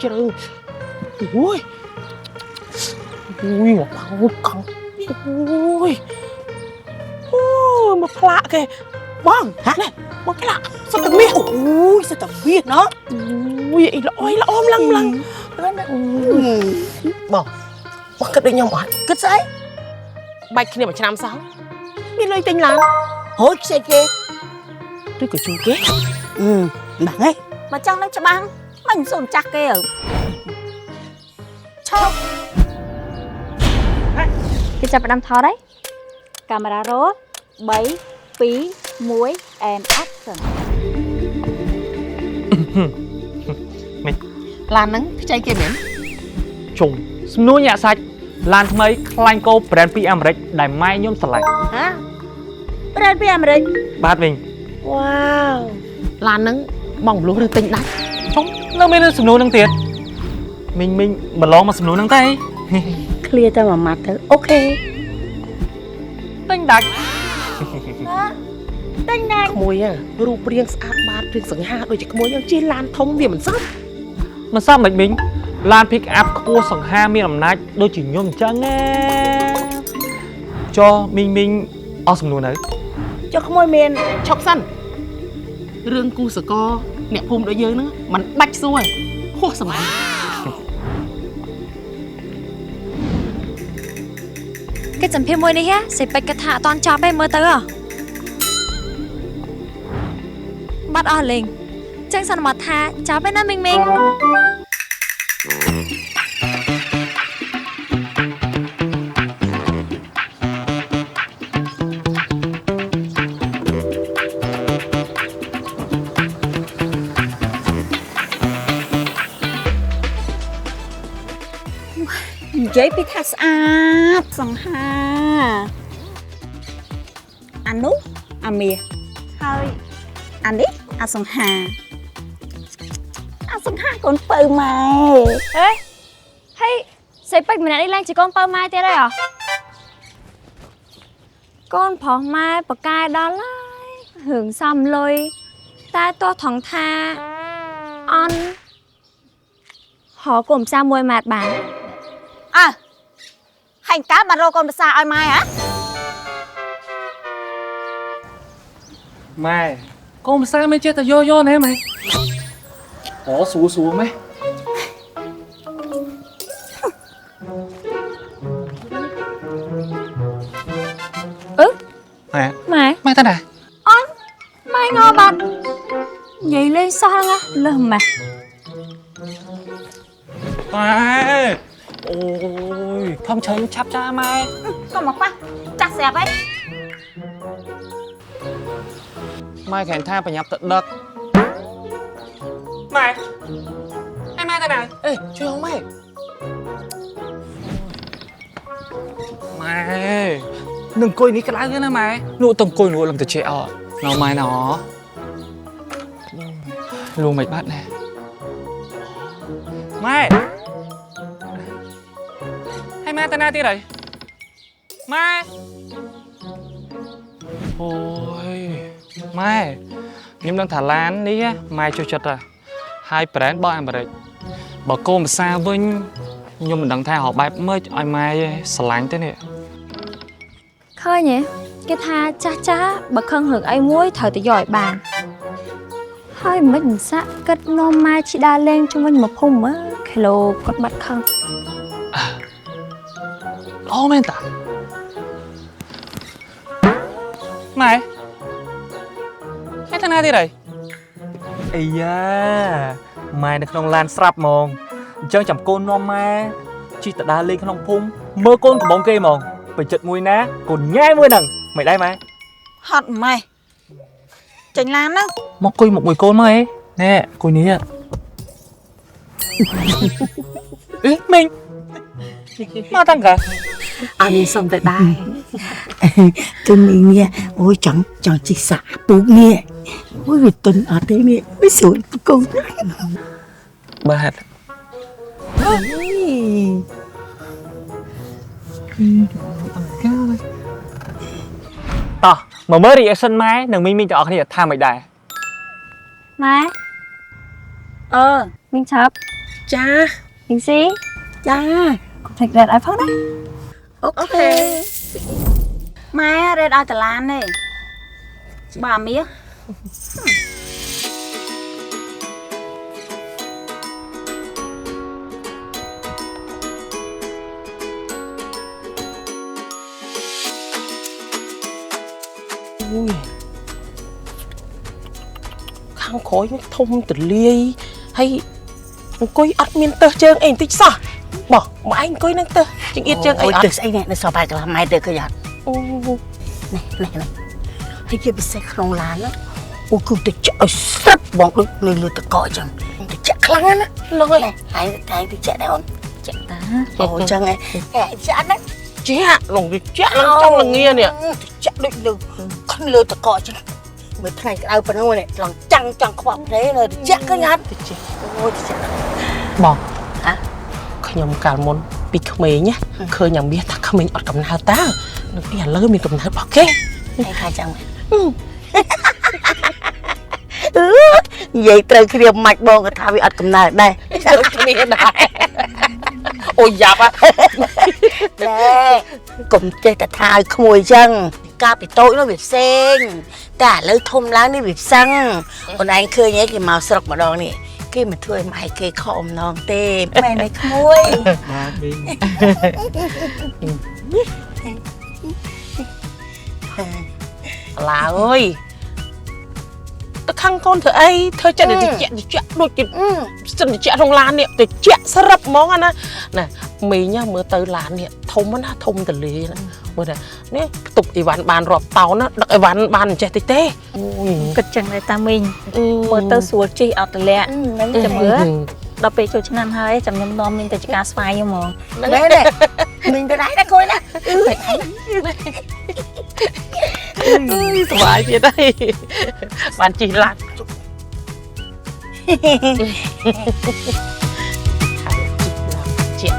ជ្រៅអូយអូយមកផោកង់អូយអូយមកផ្លាក់គេបងណែមកផ្លាក់សុទ្ធតែមាស អូយសិតតែវាណោះ អូយអីល្អអីល្អម្លឹងម្លឹងបងបងគិតដូចខ្ញុំអត់ គិតស្អី បែកគ្នាមួយឆ្នាំសោះមានលុយទិញឡាន ហូចខ្ចីគេ ឬក៏ជួគេ អឺហ្នឹងហើយ មកចង់នឹងច្បាំងមិនសូមចាស់គេឪឈប់ គេចាប់ផ្ដើមថតហើយកាមេរ៉ារ៉ូ3 2 1 and action ឡានហ្នឹងខ្ចីគេមែន ជុំសំនួរញាក់សាច់ឡានថ្មីខ្លាញ់គោ brand ពីអាមេរិកដែលម៉ែខ្ញុំស្រឡាញ់ ហា ប្រេនពីអាមេរិក បាទវិញ វ៉ាវឡានហ្នឹងបងមលុះឬទិញដាច់ ជុំនៅមានរឿងសំនួរនឹងទៀតមីងមីងមកឡងមកសំនួរនឹងទេ ឃ្លាតែមួយម៉ាត់ទៅអូខេ ទិញដាច់ ទិញណា ក្មួយរូបរាងស្អាតបាតរាងសង្ហាដូចជាក្មួយយើងជិះឡានធំវាមិនសម មិនសមមិនមីងឡាន pick up ខ្ពស់សង្ហាមានអំណាចដូចជាខ្ញុំអញ្ចឹងណាចុះមីងមីងអស់សំនួរនៅ ចុះក្មួយមាន ឈប់សិនរឿងគូសកលអ្នកភូមិដូចយើងហ្នឹងมันបាច់សួរឯងហួសសម័យ គេសម្ភារមួយនេះហ៎សេពេចគាត់ថាអត់តន់ចប់ទេមើលទៅហ៎បាត់អស់លេងចឹងសន្មតថាចប់ហើយណាមីងមីង និយាយពីថាស្អាតសង្ហាអានោះអាមាសហើយអានេះអាសង្ហាអាសង្ហាកូនពៅម៉ែ អេហើយសេពេចម្នាក់នេះឡើងជាកូនបើម៉ែទៀតហើយហ៎កូនប្រុសម៉ែបកែដល់ហើយរឿងសំលុយតែទោះថងថាអន់ហកូនផ្សារមួយម៉ែត្របាន អើហែងកើតបានរកកូនប្រសាឲ្យម៉ែហ៎ ម៉ែកូនផ្សារមិនចេះតែយកយកណែម៉ែអូស្រួលស្រួលម៉ែ អឺ ម៉ែ ម៉ែ ម៉ែតាណា អន់ម៉ែងល់បាត់និយាយលេងសោះហ្នឹងណាលើសម៉េះ ម៉ែអូយខំឆេងឆាប់ចាម៉ែ កុំមកប៉ះចាស់ស្រាប់ហើយ ម៉ែខែនថាប្រញាប់ទៅដឹកម៉ែអេម៉ែទៅណាអេជួយហងម៉ែម៉ែនឹងអង្គុយនេះក្តៅណាស់ម៉ែលក់ទៅអង្គុយលក់លំទៅចេះអត់ណៅម៉ែណលួងមិនបាត់ណែម៉ែហើយម៉ែទៅណាទៀតហើយម៉ែអូយម៉ែខ្ញុំដឹងថាឡាននេះម៉ែចូលចិត្តហ่ะហើយ brand របស់អាមេរិកបើកូនភាសាវិញខ្ញុំមិនដឹងថារកបែបម៉េចឲ្យម៉ែស្រឡាញ់ទេនេះ ឃើញទេគេថាចាស់ចាស់បើខឹងរឿងអីមួយត្រូវតែយកឲ្យបានហើយមិនមិនសាក់គិតនាំម៉ែជីដើរលេងជុំវិញមកភូមិមើលគីឡូគាត់បាត់ខឹង ល្អមែនតាម៉ែហើយទៅណាទៀតហើយអាយ៉ាម៉ែនៅក្នុងឡានស្រាប់ហ្មងអញ្ចឹងចាំកូននាំម៉ែជិះទៅដើរលេងក្នុងភូមិមើលកូនកំបងគេហ្មងពេញចិត្តមួយណាកូនញ៉ែមួយហ្នឹងមិនដែរម៉ែ ហត់ម៉េះចេញឡានហ្នឹង មកគុយមកមួយកូនមកអេណែគុយនេះអេមីងមកតាំងកា អត់មានសុំទៅដែរគឺមីងនេះអូយចង់ចង់ជីសាពូកនេះអូយវាទុនអត់ទេនេះវាស្រួលកូន បាទ អូយ តោះមកមើល reaction ម៉ែនិងមីងមីងទាំងអស់គ្នាថាម៉េចដែរ ម៉ែ អឺ មីងឆាប់ ចា មីងស៊ី ចា កុំភ្លេច rate ឲ្យផងណា OK ម៉ែ rate ឲ្យតឡានទេបើអាមាស អូយខាងក្រោយនេះធំទលាយហើយអង្គុយអត់មានទើសជើងអីបន្តិចសោះបោះមកឯងអង្គុយនឹងទើសចង្អៀតជើងអីអត់ ទើសស្អីនេះនៅសល់បែកកន្លះម៉ែត្រទៅឃើញអត់ អូ នេះនេះនេះហើយជាពិសេសក្នុងឡានណាអូគឺទៅចាក់ឲ្យស្រាប់បងដូចនៅលើតកអញ្ចឹងទៅចាក់ខ្លាំងណាស់ណា ហ្នឹងហើយ ហើយតែទៅចាក់ដែរអូន ចាក់តា អូអញ្ចឹងហ៎ចាក់ណា ជាក់លងជាក់ឡើងចង់លងានេះ ទៅចាក់ដូចលើខំលើតកអញ្ចឹងមើលថ្ងៃក្តៅប៉ុណ្ណឹងនេះឡងចាំងចង់ខ្វក់ភ្នែកនៅទៅចាក់ឃើញអត់ ទៅជាក់ អូទៅចាក់ បង ហ៎ ខ្ញុំកាលមុនពីក្មេងណាឃើញអាមាសថាក្មេងអត់កំណើតតានឹងពីឥឡូវមានកំណើតរបស់គេ ឯងថាចឹងមែនអឺនិយាយត្រូវគ្នាម៉ាច់បងក៏ថាវាអត់កំណើតដែរ ដូចគ្នាដែរអូយ៉ាប់ហ่ะ ណែកុំចេះតែថាឲ្យក្មួយចឹងកាលពីតូចនោះវាផ្សេងតែឥឡូវធំឡើងនេះវាផ្សឹងអូនឯងឃើញឯងគេមកស្រុកម្ដងនេះគេមិនធ្វើឲ្យម៉ែគេខកអំណងទេមែនទេក្មួយ បាទមីង ឡាអើយទៅខាងកូនធ្វើអីធ្វើចិត្តតិចតិចដូចជាសិនតិចក្នុងឡាននេះតិចស្រាប់ហ្មងណាណាមីងមើលទៅឡាននេះធំណាធំទលាណាមើលនេះផ្ទប់អីវ៉ាន់បានរាប់តោនណាដឹកអីវ៉ាន់បានចេះតិចទេ គិតចឹងដែរតាមីងមើលទៅស្រួលជិះអត់ទលាក់ ហ្នឹង ចាំមើលដល់ពេលចូលឆ្នាំហើយចាំខ្ញុំនាំមីងទៅចការស្វាយហ្មង មែនទេមីងទៅដែរណាគួយណា សុបាយទៀតហើយបានជិះឡានជិះឡានជា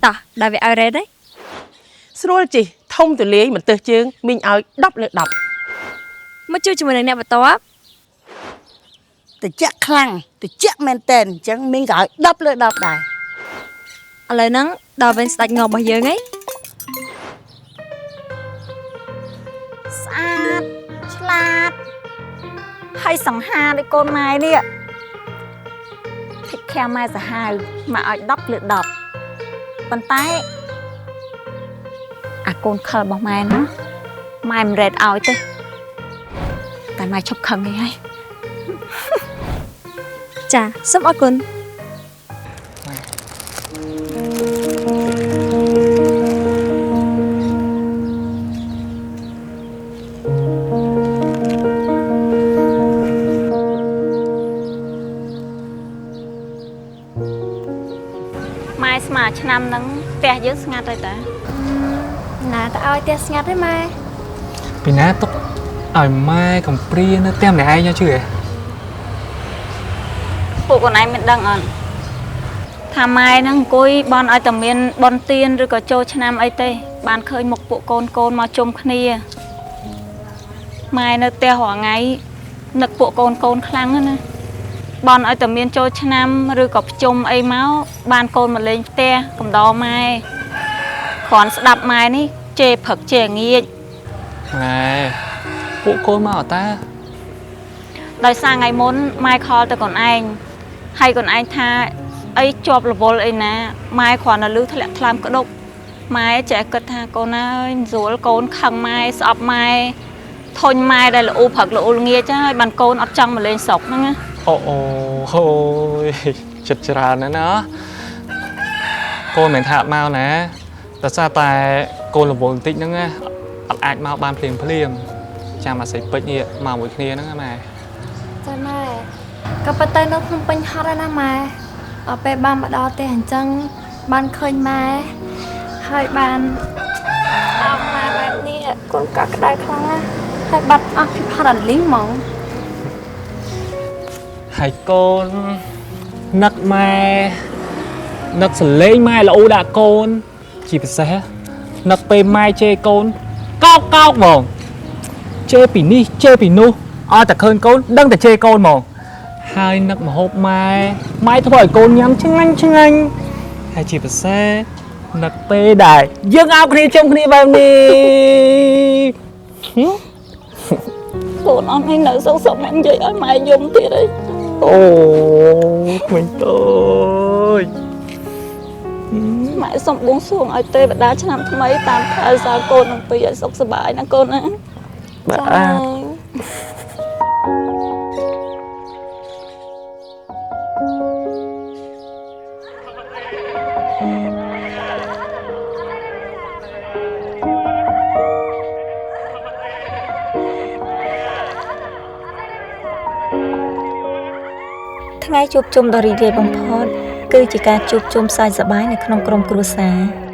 តោះដល់វាឲ្យ rate ហើយ ស្រួលជិះធំទលាយមិនទើសជើងមីងឲ្យ10លើ10 មកជួយជាមួយនឹងអ្នកបន្ទាប់ តិចខ្លាំងតិចមែនតើអញ្ចឹងមីងក៏ឲ្យ10លើ10ដែរ ឥឡូវហ្នឹងដល់វិញស្ដាច់ងរបស់យើងហើយ ស្អាតឆ្លាតហើយសង្ហាដូចកូនម៉ែនេះ take care ម៉ែសាហាវមកឲ្យ10លើ10ប៉ុន្តែអាកូនខិលរបស់ម៉ែណាម៉ែមិនរ៉េតឲ្យទេតែម៉ែឈប់ខឹងឯងហើយ ចាសូមអរគុណ ម៉ែស្មាឆ្នាំហ្នឹងផ្ទះយើងស្ងាត់ហើយតា ណាតឲ្យផ្ទះស្ងាត់ទេម៉ែ ពីណាទុកឲ្យម៉ែកំព្រានៅផ្ទះម្នាក់ឯងជឿហ៎ ពួកកូនឯងមិនដឹងអត់ថាម៉ែហ្នឹងអង្គុយបន់ឲ្យតែមានបន់ទៀនឬក៏ចូលឆ្នាំអីទេ បានឃើញមុខពួកកូនកូនមកជុំគ្នាម៉ែនៅផ្ទះរាល់ថ្ងៃនឹកពួកកូនកូនខ្លាំងណាស់ណាបន់ឲ្យតែមានចូលឆ្នាំឬក៏ប្រជុំអីមកបានកូនមកលេងផ្ទះកំដរម៉ែគ្រាន់ស្ដាប់ម៉ែនេះជេរព្រឹកជេរងាច ម៉ែពួកកូនមកអត់តា ដោយសារថ្ងៃមុនម៉ែខលទៅកូនឯងហើយកូនឯងថាអីជាប់រវល់អីណាម៉ែគ្រាន់តែលឺធ្លាក់ថ្លើមក្តុកម៉ែចេះគិតថាកូនអើយស្រួលកូនខឹងម៉ែស្អប់ម៉ែធុញម៉ែដែលល្អូព្រឹកល្អូល្ងាចហើយបានកូនអត់ចង់មកលេងស្រុកហ្នឹងណា អូអូហូយចិត្តច្រើនណាស់ណាកូនមិនថាអត់មកណាតែសារតែកូនរវល់បន្តិចហ្នឹងណាអត់អាចមកបានភ្លាមភ្លាមចាំអាស័យពេជ្រនេះមកមួយគ្នាហ្នឹងណាម៉ែ ចាម៉ែក៏ប៉ុន្តែនៅភ្នំពេញហត់ហើយណាម៉ែដល់ពេលបានមកដល់ផ្ទះអញ្ចឹងបានឃើញម៉ែហើយបានអោបម៉ែបែបនេះកូនកក់ក្ដៅខ្លាំងណាស់ហើយបាត់អស់ពីផារ៉ាលីងហ្មង ហើយកូននឹកម៉ែនឹកសលេងម៉ែល្អដាក់កូនជាពិសេសនឹកពេលម៉ែជេរកូនកោកកោកហ្មង ជេរពីនេះជេរពីនោះឲ្យតែឃើញកូនដឹងតែជេរកូនហ្មងហើយនឹកម្ហូបម៉ែម៉ែធ្វើឲ្យកូនញ៉ាំឆ្ងាញ់ឆ្ងាញ់ហើយជាពិសេសនឹកពេលដែលយើងអោបគ្នាជុំគ្នាបែបនេះ កូនអត់ឲ្យនៅសុខសុខមិននិយាយឲ្យម៉ែយំទៀតអី អូក្មេងតូច ម៉ែសុំបួងសួងឲ្យទេវតាឆ្នាំថ្មីតាមថែសារកូនទាំងពីរឲ្យសុខសប្បាយណាកូនណា បាទ ថ្ងៃជួបជុំដ៏រីករាយបំផុតគឺជាការជួបជុំសើចសប្បាយនៅក្នុងក្រុមគ្រួសារ